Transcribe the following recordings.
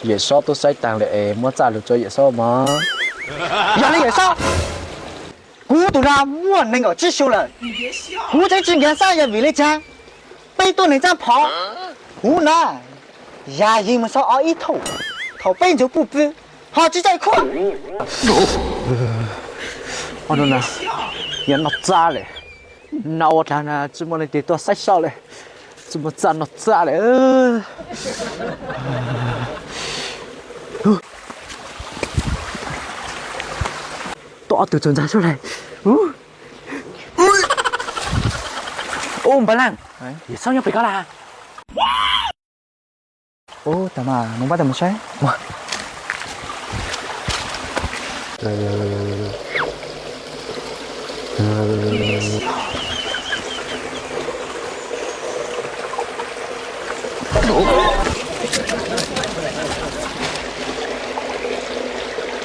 Yawm Saub tub saib taag lawm es muab txaj lug rua Yawm Saub mog. Yog le Yawm Saub, kuv tus no muaj neeg nkaum tsib xyoo lawm, kuv tseem tsis nkag xab yog vim le caag peb tuaj neeg txaj phov. Kuv no yog yeej mus xauj ob ib thauj, thaum peb ntsuag puj pw ho tsis txawj khuab. Ob nub no yog noj txaj lawm, noj ua dlaag na tsis muaj leej twg tuaj saib saib le, tsis muaj txaj noj txaj le. Tuaj ob tug txaug ntxag sab le. Ub, Npaj Leej, Yawm Saub nyob pem koj lawm. Ub, tag mas mus pab tag mus saib.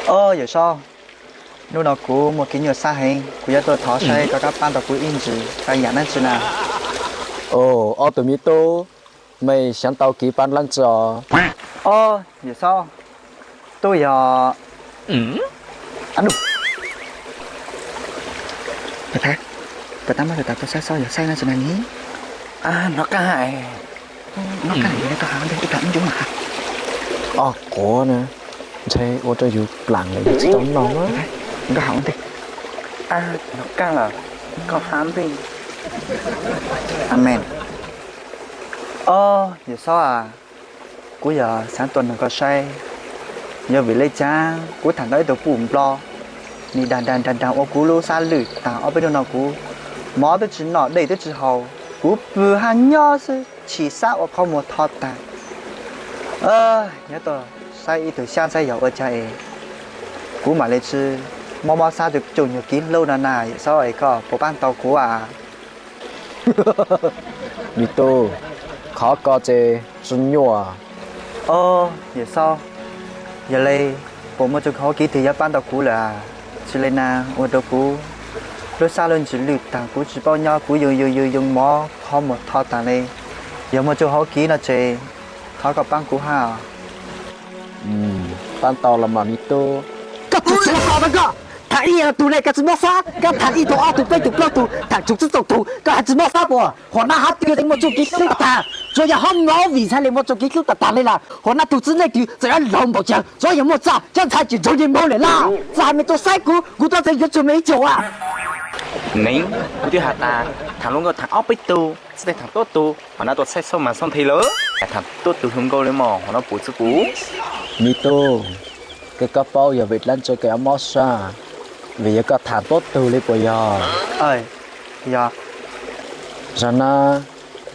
Ob, Yawm Saub, hnub no kuv muaj kev nyuaj sab heev, kuv yuav tuaj thov saib koj kab paab tau kuv ib ntsis, koj yaam dlaab tsi na? Ob tug me tub, mej xyaav tau kev paab dlaab tsi os? Ob, Yawm Saub, tub yog, puas tab muab tau saib saib yog saib dlaab tsi na ni? Hnov qaaj, hnov qaaj, ib pliag ib ntsuj mas. Ob quav na, ntshe ua rau yus plaam lawm yus tsis tau noj na. Nkauj ha ua ntej. Hnov qaaj lawm, nkauj ha ntej. Amees. Ob, Yawm Saub as, kuv yog xaav tuaj noog koj saib, yog vim le caag kuv thaam tau ib tug puj nplog, nwg daag daag daag daag ua kuv lub sab lwj taag ob peb hnub no kuv mov twb tsis noj dej twb tsis haus, kuv pw hab nyob xwb tsis xav ua qhov muag tho taag. Nyob tuaj saib ib tug xyaab saib yog ua caag es kuv mam le tsi mob mob sab tug tsoom nyuag kev hlub no na Yawm Saub es koj puas paab tau kuv as? Me tub, qhov ko ces tsi nyuaj. Ob, Yawm Saub, yog le puas muaj tug hauv kev twg yuav paab tau kuv lawm? Tsi le na ua rau kuv lub sab lub ntsws lwj taag, kuv tsis paub nyob, kuv yoo yoo yoo yoo mov qhov muag tho taag le. Yog muaj tug hauv kev no ces thov koj paab kuv hab. Paab tau los mas me tub. Koj tsuas tsuag ko na koj. Thaam ib tug ne koj tsis mob sab, koj thaam ib tug ob tug peb tug plaub tug, thaam tsum tsib tug, koj has tsis mob sab puas? Huam nab hab twg muaj txuj kev hlub taag, tsuas yog hab mlob vim ntxhais le muaj txuj kev hlub taag taag le lawm. Huam nab tug txiv neej twg txawm yuav laug npaum caag, tsuav yog muaj txaj, cov ntxhais tsis ntsoov yeej moog lawm lawm. Txawm has mej tuaj saib kuv, kuv tuaj txeev yuav tsum mej ib caug as. Neev, kuv twb has tas thaam hluas nkauj thaam ob peb tug, txiv neej thaam tuab tug, huam nab tuaj saib xauj mas xauj nthe lawm. Thaam tuab tug hluas nkauj le mog, huam nab puv txwv puv. Me tub, koj paub yog vim dlaab tsi koj yuav mob sab? Vim yog koj thaam tuab tug le puas yog? Yog. Zag na,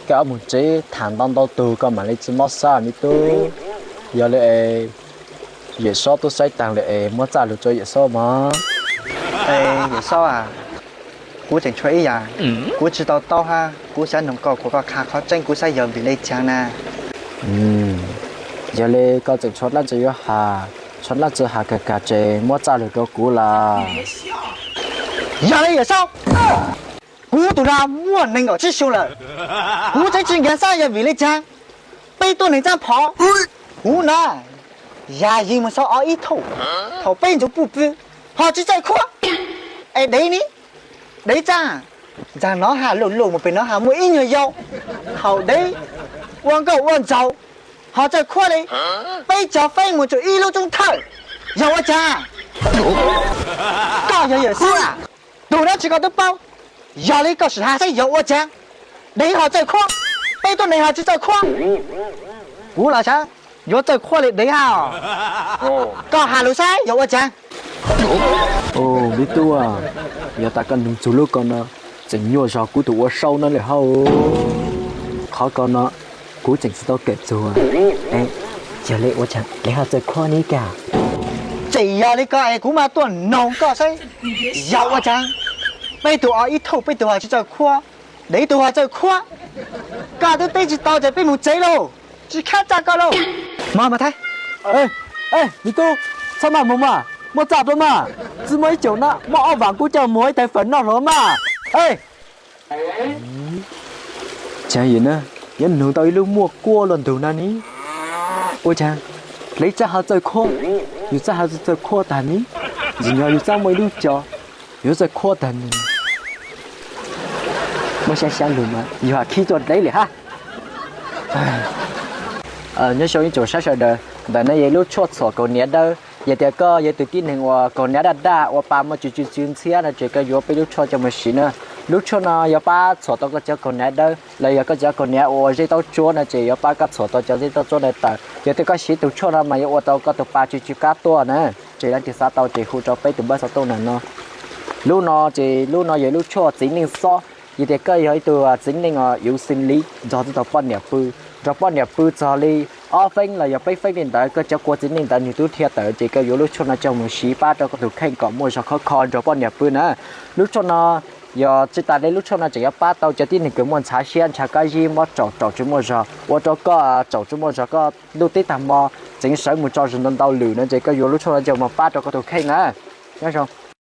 koj yuav moog tsev thaam ntau ntau tug koj mam le tsi mob sab me tub. Yog le es Yawm Saub tub saib taag le es muab txaj lug rua Yawm Saub mog. Yawm Saub as, kuv tseem tshuav ib yaam kuv tsi tau taub hab kuv xaav noog koj kuas koj qha qhov tseeb kuv saib yog vim le caag na. Yog le koj tseem tshuav dlaab tsi yuav has, tshuav dlaab tsi has kag kag ces muab txaj lug rua kuv lawm. Yog le Yawm Saub, kuv tug no muaj neeg nkaum tsib xyoo lawm, kuv tseem tsis nkag xab yog vim le caag peb tuaj neeg txaj phov. Kuv no yog yeej mus xauj ob ib thauj, thaum peb ntsuag puj pw ho tsis txawj khuab. Es dev ne, dev txaj, ntxag nov has luj luj mus pem nov has muaj ib nyuag yau, thaum dev ua nkauj ua ntxaug ho txawj khuab le, peb cov feeb mus tsum ib lub tsoob thawj, yog ua caag? Koj yog Yawm Saub a, tug dlaab tsi koj twb paub, yog le koj sim has saib yog ua caag dev ho txawj khuab, peb tuab neeg ho tsis txawj khuab. Kuv los saib yuav txawj khuab le dev hab. Koj has lug saib yog ua caag? Me tub, yog tas koj noog txug lub ko no, tseem nyuaj zog kuv tug ua saub no le hab. Qhov ko no kuv tseem tsi tau kawm txug. Yog le ua caag dev ho txawj khuab ne kag? Tseem yog le ko es kuv mam tuaj noog koj saib yog ua caag peb tug ob ib thauj peb tug ho tsis txawj khuab, dev tug ho txawj khuab. Koj twb teb tsis tau ces peb mus tsev lauj, tsis khab txaj koj lauj. Mog mas Thaib. Me tub, txhob maj moog mas, muab txaj rua mas, tsi muaj ib caum na, muab ob vaam kub coj moog ib tag fawm noj hlo mas. Caag yim na, yuav noog tau ib lub muaj kuab luaj ntug na ne. Ua caag Dleb txawj hais txawj khuaj, yus txawj hais txawj khuaj tag ni, ntxim nyog yus txaj muaj ib lub cov, yus txawj khuaj tag ni. Muaj xya xya lus mas yus ha khib tuaj dleb li hab. Nyob zoo ib tsoom saib sawv daws, ntawm no yog ib lub tshuaj txhuam kaus hniav dawb. Yog tias koj yog tus tib neeg uas kaus hniav daj daj ua pa muaj tsw tsw ntxhiab no ces koj yuav peb lub tshuaj coj mus siv na. Lub tshuaj no yuav pab txhuam tau koj cov kaus hniav dawb los yog koj cov kaus hniav ua zeb taub tsuab no ces yuav pab koj txhuam tau cov zeb taub tsuab ntawd tawm. Yog tias koj siv tus tshuaj no mas yuav ua tau koj tus pa tsw tsw qab tuaj na. Ces leej twg xav tau ces hu rau peb tus npawb xov tooj ntawm no. Lub no ces lub no yog lub tshuaj txiv neej xob. Yog tias koj yog ib tug txiv neej uas yuv xws li nrog txog poj niam pw, nrog poj niam pw txog li ob feeb los yog peb feeb li ntawd koj cov kua txiv neej ntawd nws twb dhia tawm ces koj yuav lub tshuaj no coj mus siv pab rau koj tus kheej kom muaj zog khov kho nrog poj niam pw na. Lub tshuaj no yog tsis tas li lub tshuaj no tseem yuav pab tau cov tib neeg kws muaj ntshav siab ntshav kab zib mob raum raum tsis muaj zog ua rau koj raum tsis muaj zog koj ntuj teb tag hmo tseem sawv mus tso zog ntau ntau lwm no ces koj yuav lub tshuaj no coj mus pab rau koj tus kheej na. Nyob zoo.